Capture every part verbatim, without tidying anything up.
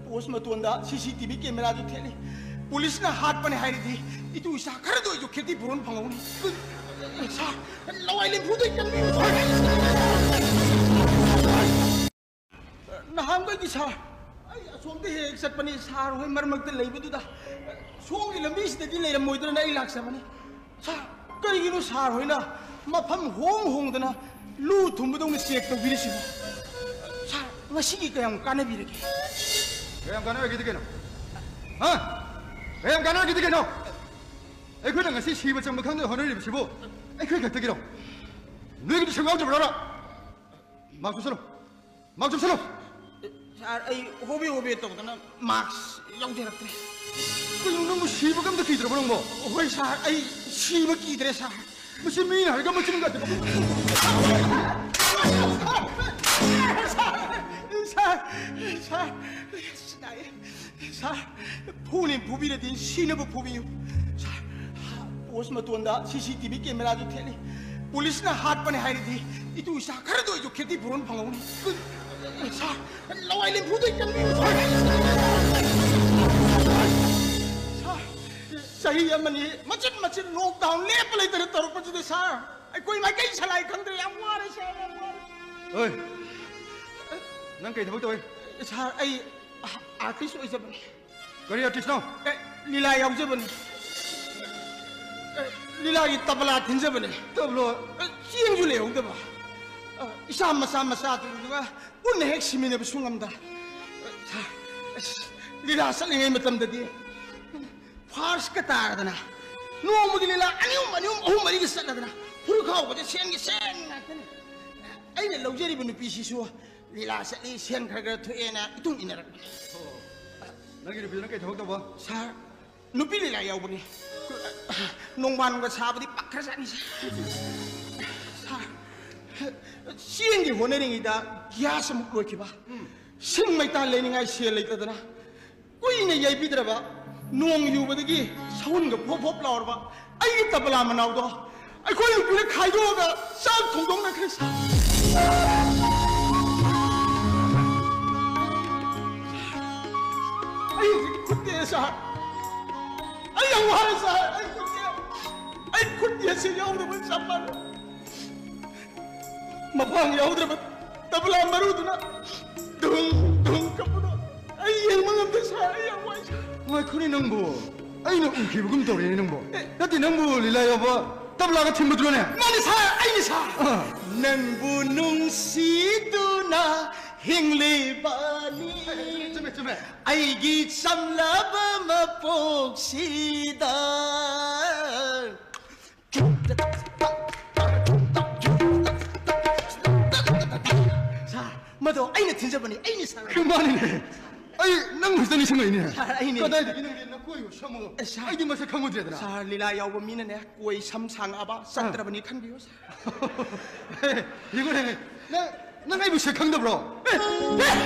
ꯄꯣꯁ ꯃꯇꯣꯟꯗ ꯁꯤ C T V ꯀꯦꯃꯦꯔꯥꯗꯨ ꯊꯦꯠꯂꯤ꯫ ꯄꯨꯂꯤꯁꯅ ꯍꯥꯠꯄꯅꯦ ꯍꯥꯏꯔꯗꯤ ꯏꯇꯨ ꯏꯆꯥ ꯈꯔꯗ ꯑꯣꯏꯁꯨ ꯈꯦꯇꯤ ꯄꯨꯔꯣꯟ ꯐꯪꯍꯧꯅꯤ꯫ ꯁꯥꯔ, ꯂꯋꯥꯏ ꯂꯦꯝꯐꯨꯗꯩ ꯀꯟꯕꯤꯌꯨ, ꯁꯥꯔ꯫ ꯅꯍꯥꯟꯈꯩꯗꯤ ꯁꯥꯔ, ꯑꯩ ꯑꯁꯣꯝꯗ ꯍꯦꯛ ꯍꯦꯛ ꯆꯠꯄꯅꯤ꯫ ꯁꯥꯔ ꯍꯣꯏ ꯃꯔꯛ ꯃꯔꯛꯇ ꯂꯩꯕꯗꯨꯗ ꯁꯣꯝꯒꯤ ꯂꯝꯕꯤꯁꯤꯗꯗꯤ ꯂꯩꯔꯝꯃꯣꯏꯗ꯭ꯔꯅ ꯑꯩ ꯂꯥꯛꯆꯕꯅꯤ꯫ ꯁꯥꯔ, ꯀꯔꯤꯒꯤꯅꯣ ꯁꯥꯔ ꯍꯣꯏꯅ ꯃꯐꯝ ꯍꯣꯡ ꯍꯣꯡꯗꯅ ꯂꯨ ꯊꯨꯝꯕꯗꯧꯅ ꯆꯦꯛ ꯇꯧꯕꯤꯔꯤꯁꯤꯕꯣ? ꯁꯥꯔ, ꯉꯁꯤꯒꯤ ꯀꯌꯥꯝ ꯀꯥꯟꯅꯕꯤꯔꯒꯦ? ꯀꯌꯥꯝ ꯀꯥꯟꯅꯔꯒꯦꯗꯤ ꯀꯩꯅꯣ? ꯍꯥ? ꯀꯌꯥꯝ ꯀꯥꯟꯅꯔꯒꯦꯗꯤ ꯀꯩꯅꯣ? ꯑꯩꯈꯣꯏꯅ ꯉꯁꯤ ꯁꯤꯕ ꯆꯪꯕ ꯈꯪꯗꯅ ꯍꯣꯠꯅꯔꯤꯕꯁꯤꯕꯨ ꯑꯩꯈꯣꯏ ꯈꯛꯇꯒꯤꯔꯣ? ꯅꯣꯏꯒꯤꯗꯤ ꯁꯔꯨꯛ ꯌꯥꯎꯗꯕ꯭ꯔꯣ? ꯃꯥꯛꯁ ꯎꯞꯁꯜꯂꯨ꯫ ꯃꯥꯛꯁ ꯎꯞꯁꯜꯂꯨ꯫ ꯁꯥꯔ, ꯑꯩ ꯍꯣꯕꯦ ꯍꯣꯕꯦ ꯇꯧꯗꯅ ꯃꯥꯛꯁ ꯌꯥꯎꯖꯔꯛꯇ꯭ꯔꯦ꯫ ꯀꯩꯅꯣ, ꯅꯪꯕꯨ ꯁꯤꯕꯒ ꯑꯝꯇ ꯀꯤꯗ꯭ꯔꯕꯣ ꯅꯪꯕꯣ? ꯍꯣꯏ ꯁꯥꯔ, ꯑꯩ ꯁꯤꯕ ꯀꯤꯗ꯭ꯔꯦ ꯁꯥꯔ꯫ ꯃꯁꯤ ꯃꯤꯅ ꯍꯥꯏꯔꯒ ꯃꯆꯤꯟ ꯀꯥꯗꯦ꯫ ꯁꯥꯔ, ꯁꯥꯔ, ꯁꯥꯔ, ꯁꯥꯔ, ꯁꯥꯔ, ꯐꯨꯅꯤ ꯐꯨꯕꯤꯔꯗꯤ ꯁꯤꯅꯕ ꯐꯨꯕꯤꯌꯨ꯫ ꯁꯥꯔ, ꯄꯣꯁ ꯃꯇꯣꯟꯗ ꯁꯤ ꯁꯤ ꯇꯤ ꯚꯤ ꯀꯦꯃꯦꯔꯥꯗꯨ ꯊꯦꯠꯂꯤ꯫ ꯄꯨꯂꯤꯁꯅ ꯍꯥꯠꯄꯅꯦ ꯍꯥꯏꯔꯗꯤ ꯏꯇꯨ ꯏꯆꯥ ꯈꯔꯗ ꯑꯣꯏꯁꯨ ꯈꯦꯇꯤ ꯄꯨꯔꯣꯟ ꯐꯪꯍꯧꯅꯤ꯫ ꯁꯥꯔ, ꯂꯋꯥꯏ ꯂꯦꯝꯐꯨꯗꯩ ꯀꯟꯕꯤꯌꯨ꯫ ꯁꯥꯔ, ꯆꯍꯤ ꯑꯃꯅꯤ ꯃꯆꯤꯟ ꯃꯆꯤꯟ ꯂꯣꯛꯗꯥꯎꯟ ꯂꯦꯞꯄ ꯂꯩꯇꯅ ꯇꯧꯔꯛꯄꯁꯤꯗ ꯁꯥꯔ, ꯑꯩꯈꯣꯏ ꯃꯥꯏꯀꯩ ꯁꯂꯥꯏ ꯈꯪꯗ꯭ꯔꯦ꯫ ꯌꯥꯝ ꯋꯥꯔꯦ ꯁꯥꯔ, ꯌꯥꯝ ꯋꯥꯔꯦ꯫ ꯑꯣꯏ, ꯅꯪ ꯀꯩ ꯊꯕꯛ ꯇꯧꯏ? ꯁꯥꯔ, ꯑꯩ ꯑꯥꯔꯇꯤꯁ ꯑꯣꯏꯖꯕꯅꯤ꯫ ꯀꯔꯤ ꯑꯥꯔꯇꯤꯁꯅꯣ? ꯑꯦ, ꯂꯤꯂꯥ ꯌꯥꯎꯖꯕꯅꯤ꯫ ꯑꯦ, ꯂꯤꯂꯥꯒꯤ ꯇꯕꯂꯥ ꯊꯤꯟꯖꯕꯅꯤ꯫ ꯇꯕꯂꯣ? ꯑꯦ, ꯆꯦꯡꯁꯨ ꯂꯩꯍꯧꯗꯕ꯫ ꯑ, ꯏꯆꯥ ꯃꯆꯥ ꯃꯆꯥꯗꯨꯒ ꯄꯨꯟꯅ ꯍꯦꯛ ꯁꯤꯃꯤꯟꯅꯕꯁꯨ ꯉꯝꯗ꯫ ꯑ, ꯁꯥꯔ, ꯑꯁ, ꯂꯤꯂꯥ ꯆꯠꯂꯤꯉꯩ ꯃꯇꯝꯗꯗꯤ ꯐꯥꯔꯁꯀ ꯇꯥꯔꯗꯅ ꯅꯣꯡꯃꯒꯤ ꯂꯤꯂꯥ ꯑꯅꯤ ꯑꯍꯨꯝ, ꯑꯅꯤ ꯑꯍꯨꯝ, ꯑꯍꯨꯝ ꯃꯔꯤꯒ ꯆꯠꯂꯗꯅ ꯐꯨꯔꯨ ꯈꯥꯎꯕꯁꯦ ꯁꯦꯟꯒꯤ ꯁꯦꯟ ꯉꯥꯛꯇꯅꯤ꯫ ꯑꯩꯅ ꯂꯧꯖꯔꯤꯕ ꯅꯨꯄꯤꯁꯤꯁꯨ ꯂꯤꯂꯥ ꯆꯠꯂꯤ, ꯁꯦꯟ ꯈꯔ ꯈꯔ ꯊꯣꯛꯑꯦꯅ ꯏꯇꯨꯡ ꯏꯟꯅꯔꯛꯄꯅꯤ꯫ ꯅꯪꯒꯤ ꯅꯨꯄꯤꯗꯨꯅ ꯀꯩ ꯊꯕꯛ ꯇꯧꯕ? ꯁꯥꯔ, ꯅꯨꯄꯤ ꯂꯤꯂꯥ ꯌꯥꯎꯕꯅꯤ꯫ ꯅꯣꯡꯕꯥꯟꯒ ꯁꯥꯕꯗꯤ ꯄꯛꯈ꯭ꯔꯖꯥꯠꯅꯤ, ꯁꯥꯔ꯫ ꯁꯥꯔ, ꯆꯦꯡꯒꯤ ꯍꯣꯠꯅꯔꯤꯉꯩꯗ ꯒ꯭ꯌꯥꯁ ꯑꯃꯨꯛ ꯂꯣꯏꯈꯤꯕ꯫ ꯁꯤꯡ ꯃꯩꯇꯥꯟ ꯂꯩꯅꯤꯡꯉꯥꯏ ꯁꯦꯜ ꯂꯩꯇꯗꯅ ꯀꯨꯏꯅ ꯌꯩꯕꯤꯗ꯭ꯔꯕ, ꯅꯣꯡ ꯌꯨꯕꯗꯒꯤ ꯁꯎꯟꯒ ꯐꯣꯞ ꯐꯣꯞ ꯂꯥꯎꯔꯕ ꯑꯩꯒꯤ ꯇꯕꯂꯥ ꯃꯅꯥꯎꯗꯣ ꯑꯩꯈꯣꯏ ꯅꯨꯄꯤꯅ ꯈꯥꯏꯗꯣꯛꯑꯒ ꯆꯥꯛ ꯊꯣꯡꯗꯣꯛꯅꯈ꯭ꯔꯦ, ꯁꯥꯔ꯫ ꯁꯥꯔ, ꯑꯩ ꯌꯥꯝ ꯋꯥꯔꯦ ꯁꯥꯔ꯫ ꯑꯩ ꯈꯨꯠ, ꯑꯩ ꯈꯨꯠ ꯌꯦꯠꯁꯦ ꯌꯥꯎꯗꯕ ꯆꯞ ꯃꯥꯟꯅꯩ꯫ ꯃꯄꯥꯡ ꯌꯥꯎꯗ꯭ꯔꯕ ꯇꯕ꯭ꯂꯥ ꯃꯔꯨꯗꯨꯅ ꯙꯨꯝ ꯙꯨꯝ ꯀꯞꯄꯗꯣ ꯑꯩ ꯌꯦꯡꯕ ꯉꯝꯗꯦ ꯁꯥꯔ꯫ ꯑꯩ ꯌꯥꯝ ꯋꯥꯏ ꯁꯥꯔ꯫ ꯉꯥꯏꯈꯣꯅꯦ ꯅꯪꯕꯨ, ꯑꯩꯅ ꯎꯈꯤꯕꯒꯨꯝ ꯇꯧꯔꯦꯅꯦ ꯅꯪꯕꯨ꯫ ꯅꯠꯇꯦ, ꯅꯪꯕꯨ ꯂꯤꯂꯥ ꯌꯥꯎꯕ ꯇꯕ꯭ꯂꯥꯒ ꯊꯤꯟꯕꯗꯨꯔꯣꯅꯦ? ꯃꯥꯅꯦ ꯁꯥꯔ, ꯑꯩꯅꯦ ꯁꯥꯔ꯫ ꯑꯥ꯫ ꯅꯪꯕꯨ ꯅꯨꯡꯁꯤꯗꯨꯅ ꯍꯤꯡꯂꯤꯕꯅꯤ꯫ ꯆꯨꯝꯃꯦ, ꯆꯨꯝꯃꯦ꯫ ꯑꯩꯒꯤ ꯆꯝꯂꯕ ꯃꯄꯣꯛꯁꯤꯗ꯫ ꯁꯥꯔ, ꯃꯗꯣ ꯑꯩꯅ ꯊꯤꯟꯖꯕꯅꯤ, ꯑꯩꯅꯦ ꯁꯥꯔ꯫ ꯃꯥꯅꯤꯅꯦ, ꯑꯩ ꯅꯪ ꯍꯧꯖꯤꯛꯇ ꯅꯤꯡꯁꯤꯡꯉꯛꯏꯅꯦ꯫ ꯁꯥꯔ, ꯑꯩꯅꯦ꯫ ꯀꯗꯥꯏꯗꯒꯤ ꯅꯪꯗꯤ ꯅꯀꯣꯏꯕ ꯁꯝꯃꯣ? ꯑꯦ, ꯁꯥꯔ꯫ ꯑꯩꯗꯤ ꯃꯁꯛ ꯈꯪꯉꯨꯗ꯭ꯔꯦꯗꯅ꯫ ꯁꯥꯔ, ꯂꯤꯂꯥ ꯌꯥꯎꯕ ꯃꯤꯅꯅꯦ ꯀꯣꯏ ꯁꯝ ꯁꯥꯡꯉꯛꯑꯕ ꯆꯠꯇ꯭ꯔꯕꯅꯤ ꯈꯟꯕꯤꯌꯨ ꯁꯥꯔ꯫ ꯌꯦꯡꯉꯨꯅꯦ, ꯅꯪ, ꯅꯪ ꯑꯩꯕꯨ ꯁꯛ ꯈꯪꯗꯕ꯭ꯔꯣ?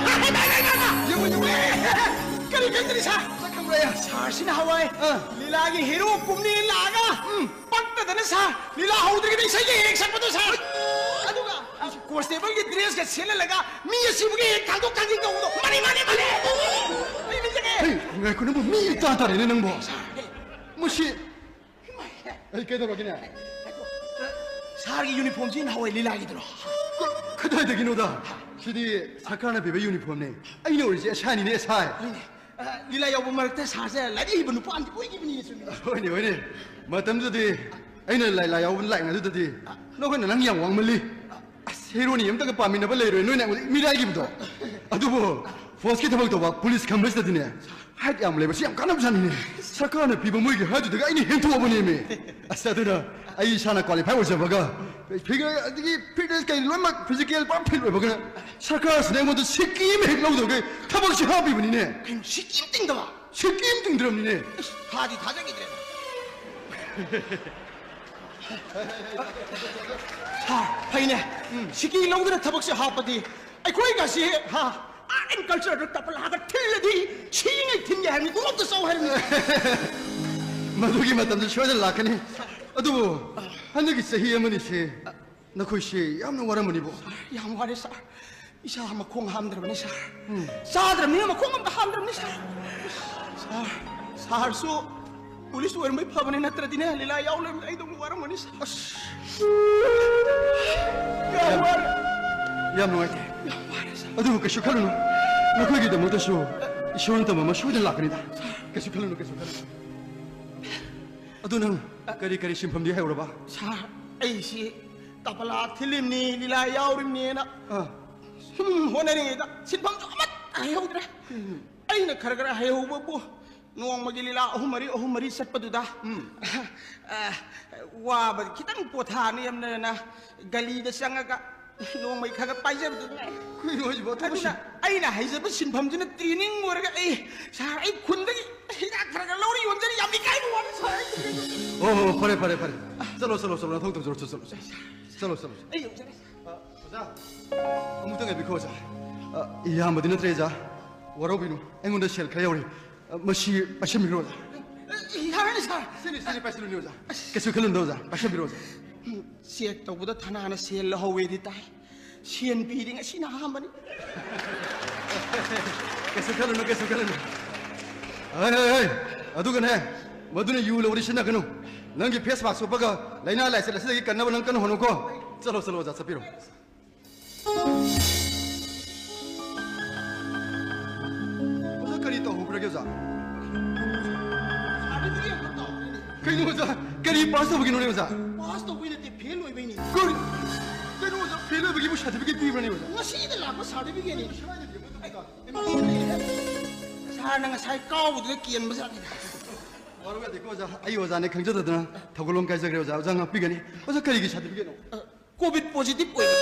ꯌꯦꯡꯉꯨ, ꯌꯦꯡꯉꯨ꯫ ꯀꯔꯤ ꯈꯪꯗ꯭ꯔꯤ ꯁꯥꯔ? ꯁꯛ ꯈꯪꯕ꯭ꯔꯥ? ꯁꯥꯔꯁꯤꯅ ꯍꯋꯥꯏ ꯑꯥ꯫ ꯂꯤꯂꯥꯒꯤ ꯍꯦꯔꯣ ꯀꯨꯝꯅꯤ ꯂꯥꯛꯑꯒ ꯎꯝ꯫ ꯄꯛꯇꯗꯅ ꯁꯥꯔ, ꯂꯤꯂꯥ ꯍꯧꯗ꯭ꯔꯤꯉꯩꯗ ꯏꯁꯩꯒ ꯍꯦꯛ ꯁꯛꯄꯗꯣ ꯁꯥꯔ꯫ ꯑꯗꯨꯒ ꯀꯣꯟꯁꯇꯦꯕꯜꯒꯤ ꯗ꯭ꯔꯦꯁꯀ ꯁꯦꯠꯍꯜꯂꯒ ꯃꯤ ꯑꯁꯤꯕꯒꯤ ꯍꯦꯛ ꯊꯥꯡꯗꯣꯛ ꯊꯥꯡꯖꯤꯟ ꯇꯧꯕꯗꯣ꯫ ꯃꯥꯅꯤ, ꯃꯥꯅꯤ, ꯃꯥꯅꯤ꯫ ꯑꯩ ꯅꯤꯡꯁꯤꯡꯉꯦ꯫ ꯍꯩ, ꯉꯥꯏꯈꯣ, ꯅꯪꯕꯨ ꯃꯤ ꯇꯥ ꯇꯥꯔꯦꯅꯦ ꯅꯪꯕꯨ꯫ ꯁꯥꯔ, ꯃꯁꯤ ꯑꯩ ꯀꯩꯗꯧꯔꯒꯦꯅꯦ? ꯁꯥꯔꯒꯤ ꯌꯨꯅꯤꯐꯣꯔꯝꯁꯤ ꯅꯍꯥꯟꯋꯥꯏ ꯂꯤꯂꯥꯒꯤꯗꯨꯔꯣ? ꯀ-, ꯀꯗꯥꯏꯗꯒꯤꯅꯣꯗ? ꯁꯤꯗꯤ ꯁꯔꯀꯥꯔꯅ ꯄꯤꯕ ꯌꯨꯅꯤꯐꯣꯔꯝꯅꯦ꯫ ꯑꯩꯅ ꯑꯣꯏꯔꯤꯁꯦ ꯑꯦꯁ ꯑꯥꯏꯅꯤꯅꯦ, ꯑꯦꯁ ꯑꯥꯏ꯫ ꯍꯣꯏꯅꯦ꯫ ꯑ, ꯂꯤꯂꯥ ꯌꯥꯎꯕ ꯃꯔꯛꯇ ꯁꯥꯔꯁꯦ ꯂꯥꯏꯔꯤꯛ ꯍꯩꯕ ꯅꯨꯄꯥ ꯑꯃꯗꯤ ꯑꯣꯏꯈꯤꯕꯅꯤ, ꯆꯨꯝꯃꯤꯅꯦ꯫ ꯍꯣꯏꯅꯦ, ꯍꯣꯏꯅꯦ꯫ ꯃꯇꯝꯗꯨꯗꯗꯤ ꯑꯩꯅ ꯂꯥꯏ-, ꯂꯥꯏ ꯌꯥꯎꯕ ꯂꯥꯛꯏꯉꯩꯗꯨꯗꯗꯤ ꯅꯈꯣꯏꯅ ꯅꯪ ꯌꯥꯝ ꯋꯥꯡꯃꯜꯂꯤ꯫ ꯑꯁ, ꯍꯦꯔꯣꯅꯤ ꯑꯝꯇꯒ ꯄꯥꯝꯃꯤꯟꯅꯕ ꯂꯩꯔꯣꯏ, ꯅꯣꯏꯅ ꯑꯩꯉꯣꯟꯗ ꯃꯤꯔꯥꯏꯈꯤꯕꯗꯣ꯫ ꯑꯗꯨꯕꯨ ꯐꯣꯔꯁꯀꯤ ꯊꯕꯛ ꯇꯧꯕ ꯄꯨꯂꯤꯁ ꯈꯟꯕꯁꯤꯗꯗꯤꯅꯦ, ꯍꯥꯏꯠ ꯌꯥꯝ ꯂꯩꯕꯁꯤ ꯌꯥꯝ ꯀꯥꯟꯅꯕꯖꯥꯠꯅꯤꯅꯦ꯫ ꯁꯔꯀꯥꯔꯅ ꯄꯤꯕ ꯃꯣꯏꯒꯤ ꯍꯥꯏꯠꯇꯨꯗꯒꯤ ꯑꯩꯅ ꯍꯦꯟꯊꯣꯛꯑꯕꯅꯦꯃꯤ꯫ ꯑꯁ, ꯑꯗꯨꯅ ꯑꯩ ꯏꯁꯥꯅ ꯀ꯭ꯋꯥꯂꯤꯐꯥꯏ ꯑꯣꯏꯖꯕꯒ, ꯐꯤꯒꯔ ꯑꯗꯒꯤ ꯐꯤꯠꯅꯦꯁ ꯀꯩ ꯂꯣꯏꯅꯃꯛ ꯐꯤꯖꯤꯀꯦꯜ ꯄꯨꯔꯥ ꯐꯤꯠ ꯑꯣꯏꯕꯒ, ꯁꯔꯀꯥꯔꯁꯤꯅ ꯑꯩꯉꯣꯟꯗ ꯁꯤꯀꯤ ꯑꯃ ꯍꯦꯛ ꯂꯧꯗꯕꯒꯤ ꯊꯕꯛꯁꯤ ꯍꯥꯞꯄꯤꯕꯅꯤꯅꯦ꯫ ꯀꯩꯅꯣ, ꯁꯤꯀꯤ ꯑꯃ ꯇꯤꯡꯗꯕ? ꯁꯤꯀꯤ ꯑꯃ ꯇꯤꯡꯗ꯭ꯔꯕꯅꯤꯅꯦ꯫ ꯊꯥꯗꯤ ꯊꯥꯖꯈꯤꯗ꯭ꯔꯦ꯫ ꯁꯥꯔ, ꯐꯩꯅꯦ꯫ ꯎꯝ꯫ ꯁꯤꯀꯤ ꯂꯧꯗꯅ ꯊꯕꯛꯁꯦ ꯍꯥꯞꯄꯗꯤ ꯑꯩꯈꯣꯏꯒꯁꯤ, ꯍꯥ, ꯑꯥꯔꯠ ꯑꯦꯟ ꯀꯜꯆꯔꯗ ꯇꯄꯂꯥꯒ ꯊꯤꯜꯂꯗꯤ ꯁꯤꯉꯩ ꯊꯤꯟꯒꯦ ꯍꯥꯏꯕꯅꯤ, ꯈꯣꯡꯎꯞꯇ ꯆꯥꯎ ꯍꯥꯏꯕꯅꯤ꯫ ꯃꯗꯨꯒꯤ ꯃꯇꯝꯗꯨ ꯁꯣꯏꯗꯅ ꯂꯥꯛꯀꯅꯤ꯫ ꯑꯗꯨꯕꯨ ꯍꯟꯗꯛꯀꯤ ꯆꯍꯤ ꯑꯃꯅꯤꯁꯦ ꯅꯈꯣꯏꯁꯦ ꯌꯥꯝꯅ ꯋꯥꯔꯝꯃꯅꯤꯕꯣ꯫ ꯁꯥꯔ, ꯌꯥꯝ ꯋꯥꯔꯦ ꯁꯥꯔ꯫ ꯏꯁꯥ ꯃꯈꯣꯡ ꯍꯥꯝꯗ꯭ꯔꯕꯅꯤ ꯁꯥꯔ꯫ ꯎꯝ꯫ ꯆꯥꯗ꯭ꯔꯕꯅꯤꯅ ꯃꯈꯣꯡ ꯑꯝꯇ ꯍꯥꯝꯗ꯭ꯔꯕꯅꯤ ꯁꯥꯔ꯫ ꯁꯥꯔꯁꯨ ꯄꯨꯂꯤꯁ ꯑꯣꯏꯔꯝꯕꯩ ꯐꯕꯅꯦ, ꯅꯠꯇ꯭ꯔꯗꯤꯅꯦ ꯂꯤꯂꯥ ꯌꯥꯎ ꯂꯩꯔꯝꯕꯗ ꯑꯩꯗꯧꯅ ꯋꯥꯔꯝꯒꯅꯤ ꯁꯥꯔ꯫ ꯑꯁ꯫ ꯌꯥꯝ ꯋꯥꯔꯦ꯫ ꯌꯥꯝ ꯅꯨꯡꯉꯥꯏꯇꯦ꯫ ꯌꯥꯝ ꯋꯥꯔꯦ ꯁꯥꯔ꯫ ꯑꯗꯨꯕꯨ ꯀꯩꯁꯨ ꯈꯜꯂꯨꯅꯨ, ꯅꯈꯣꯏꯒꯤꯗꯃꯛꯇꯁꯨ ꯏꯁꯣꯔꯅ ꯇꯝꯕ ꯑꯃ ꯁꯣꯏꯗꯅ ꯂꯥꯛꯀꯅꯤꯗ꯫ ꯀꯩꯁꯨ ꯈꯜꯂꯨꯅꯨ, ꯀꯩꯁꯨ ꯈꯜꯂꯨꯅꯨ꯫ ꯑꯗꯨ ꯅꯪ ꯀꯔꯤ ꯀꯔꯤ ꯁꯤꯟꯐꯝꯗꯤ ꯍꯩꯍꯧꯔꯕ? ꯁꯥꯔ, ꯑꯩꯁꯤ ꯇꯕꯂꯥ ꯊꯤꯜꯂꯤꯝꯅꯤ, ꯂꯤꯂꯥ ꯌꯥꯎꯔꯤꯝꯅꯤꯅ ꯑꯥ꯫ ꯁꯨꯝ ꯍꯣꯠꯅꯔꯤꯉꯩꯗ ꯁꯤꯟꯐꯝꯁꯨ ꯑꯃꯠꯇ ꯍꯩꯍꯧꯗ꯭ꯔꯦ꯫ ꯑꯩꯅ ꯈꯔ ꯈꯔ ꯍꯩꯍꯧꯕꯕꯨ ꯅꯣꯡꯃꯒꯤ ꯂꯤꯂꯥ ꯑꯍꯨꯝ ꯃꯔꯤ, ꯑꯍꯨꯝ ꯃꯔꯤ ꯆꯠꯄꯗꯨꯗ, ꯎꯝ꯫ ꯑ, ꯋꯥꯕ ꯈꯤꯇꯪ ꯄꯣꯊꯥꯅꯦꯅ ꯒꯂꯤꯗ ꯆꯪꯉꯒ ꯅꯣꯡꯃꯩ ꯈꯔ ꯈꯔ ꯄꯥꯏꯖꯕꯗꯨꯅ꯫ ꯀꯩꯅꯣ ꯍꯥꯏꯁꯤꯕꯣ? ꯑꯗꯨꯅ ꯑꯩꯅ ꯍꯩꯖꯕ ꯁꯤꯟꯐꯝꯁꯤꯅ training ꯑꯣꯏꯔꯒ ꯑꯩ, ꯁꯥꯔ, ꯑꯩ ꯈꯨꯟꯗꯒꯤ ꯍꯤꯗꯥꯛ ꯈꯔ ꯈꯔ ꯂꯧꯔ ꯌꯣꯟꯖꯔꯤ, ꯌꯥꯝ ꯏꯀꯥꯏꯕ ꯋꯥꯅꯤ ꯁꯥꯔ, ꯑꯩ꯫ ꯑꯣ, ꯍꯣ, ꯐꯔꯦ, ꯐꯔꯦ, ꯐꯔꯦ꯫ ꯆꯠꯂꯣ, ꯆꯠꯂꯣ, ꯆꯠꯂꯣ, ꯅꯊꯧ ꯇꯧꯖꯔꯣ, ꯆꯠꯂꯣ, ꯆꯠꯂꯣ꯫ ꯆꯠꯂꯣ, ꯆꯠꯂꯣ꯫ ꯑꯩ ꯌꯧꯖꯔꯦ꯫ ꯑ, ꯑꯣꯖꯥ, ꯑꯃꯨꯛꯇ ꯉꯥꯏꯕꯤꯈꯣ, ꯑꯣꯖꯥ꯫ ꯑ, ꯏꯌꯥꯝꯕꯗꯤ ꯅꯠꯇ꯭ꯔꯦ, ꯑꯣꯖꯥ? ꯋꯥꯔꯧꯕꯤꯅꯨ, ꯑꯩꯉꯣꯟꯗ ꯁꯦꯜ ꯈꯔ ꯌꯧꯔꯤ꯫ ꯑ, ꯃꯁꯤ ꯄꯥꯏꯁꯟꯕꯤꯔꯣ, ꯑꯣꯖꯥ꯫ ꯑ, ꯌꯥꯔꯅꯤ, ꯁꯥꯔ꯫ ꯁꯤꯅꯤ, ꯁꯤꯅꯤ, ꯄꯥꯏꯁꯜꯂꯨꯅꯦ, ꯑꯣꯖꯥ꯫ ꯀꯩꯁꯨ ꯈꯜꯂꯨꯅꯨ, ꯑꯣꯖꯥ, ꯄꯥꯏꯁꯟꯕꯤꯔꯣ, ꯑꯣꯖꯥ꯫ ꯆꯦꯛ ꯇꯧꯕꯗ ꯊꯅꯥꯅ ꯁꯦꯜ ꯂꯧꯍꯧꯋꯦꯗꯤ ꯇꯥꯏ꯫ ꯁꯦꯟ ꯄꯤꯔꯤ ꯉꯁꯤꯅ ꯑꯍꯥꯟꯕꯅꯤ꯫ ꯀꯩꯁꯨ ꯈꯜꯂꯨꯅꯨ, ꯀꯩꯁꯨ ꯈꯜꯂꯨꯅꯨ꯫ ꯍꯣꯏ, ꯍꯣꯏ, ꯍꯣꯏ꯫ ꯑꯗꯨꯒꯅꯦ, ꯃꯗꯨꯅ ꯌꯨ ꯂꯧꯔꯤ ꯁꯤꯖꯤꯟꯅꯒꯅꯨ꯫ ꯅꯪꯒꯤ face mask ꯎꯞꯄꯒ ꯂꯥꯏꯅꯥ ꯂꯥꯏꯆꯠ ꯑꯁꯤꯗꯒꯤ ꯀꯟꯅꯕ ꯅꯪ ꯀꯟꯅ ꯍꯣꯠꯅꯧꯀꯣ꯫ ꯆꯠꯂꯣ, ꯆꯠꯂꯣ, ꯑꯣꯖꯥ, ꯆꯠꯄꯤꯔꯣ꯫ ꯑꯣꯖꯥ, ꯀꯔꯤ ꯇꯧꯍꯧꯕ꯭ꯔꯒꯦ, ꯑꯣꯖꯥ? Certificate ꯑꯃ ꯇꯧꯈ꯭ꯔꯦꯅꯦ꯫ ꯀꯩꯅꯣ, ꯑꯣꯖꯥ? ꯀꯔꯤ pass ꯇꯧꯕꯒꯤꯅꯣꯅꯦ, ꯑꯣꯖꯥ? Pass ꯇꯧꯕꯩ ꯅꯠꯇꯦ, fail ꯑꯣꯏꯕꯩꯅꯦ꯫ ꯀꯔꯤ? ꯀꯩꯅꯣ, ꯑꯣꯖꯥ? Fail ꯑꯣꯏꯕꯒꯤꯕꯨ certificate ꯄꯤꯕ꯭ꯔꯅꯦ, ꯑꯣꯖꯥ? ꯉꯁꯤꯗ ꯂꯥꯛꯄ certificate ꯅꯦ꯫ ꯁ꯭ꯋꯥꯏꯗꯗꯤ ꯑꯃꯠꯇ ꯇꯥ-, ꯁꯥꯔꯅ ꯉꯁꯥꯏ ꯀꯥꯎꯕꯗꯨꯗ ꯀꯦꯟꯕ ꯖꯥꯠꯅꯤꯗ꯫ ꯋꯥꯔꯧ ꯌꯥꯗꯦꯀꯣ, ꯑꯣꯖꯥ꯫ ꯑꯩ ꯑꯣꯖꯥꯅꯦ ꯈꯪꯖꯗꯗꯅ ꯊꯧꯒꯜꯂꯣꯟ ꯀꯥꯏꯖꯈ꯭ꯔꯦ, ꯑꯣꯖꯥ꯫ ꯑꯣꯖꯥ ꯉꯥꯛꯄꯤꯒꯅꯤ꯫ ꯑꯣꯖꯥ, ꯀꯔꯤꯒꯤ certificate ꯅꯣ? Covid positive ꯑꯣꯏꯕ꯫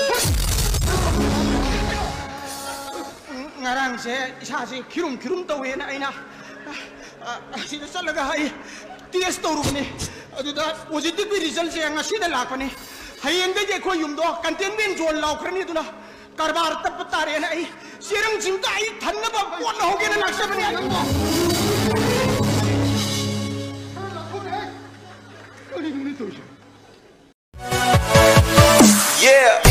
ꯉꯔꯥꯡꯁꯦ ꯏꯁꯥꯁꯦ ꯈꯤꯔꯨꯝ ꯈꯤꯔꯨꯝ ꯇꯧꯋꯦꯅ ꯑꯩꯅ, ꯑ, ꯑꯁꯤꯗ ꯆꯠꯂꯒ ꯑꯩ test ꯇꯧꯔꯨꯕꯅꯤ꯫ ꯑꯗꯨꯗ positive ꯀꯤ result ꯁꯦ ꯉꯁꯤꯗ ꯂꯥꯛꯄꯅꯤ꯫ ꯍꯌꯦꯡꯗꯒꯤ ꯑꯩꯈꯣꯏ ꯌꯨꯝꯗꯣ containment zone ꯂꯥꯎꯈ꯭ꯔꯅꯤ꯫ ꯑꯗꯨꯅ ꯀꯔꯕꯥꯔ ꯇꯞꯄ ꯇꯥꯔꯦꯅ ꯑꯩ ꯆꯦꯔꯪꯁꯤꯡꯗꯣ ꯑꯩ ꯊꯟꯅꯕ ꯄꯣꯠ ꯂꯧꯍꯧꯒꯦꯅ ꯂꯥꯛꯆꯕꯅꯤ꯫ ꯀꯔꯤꯅꯣꯅꯦ ꯇꯧꯔꯤꯁꯦ? Yeah.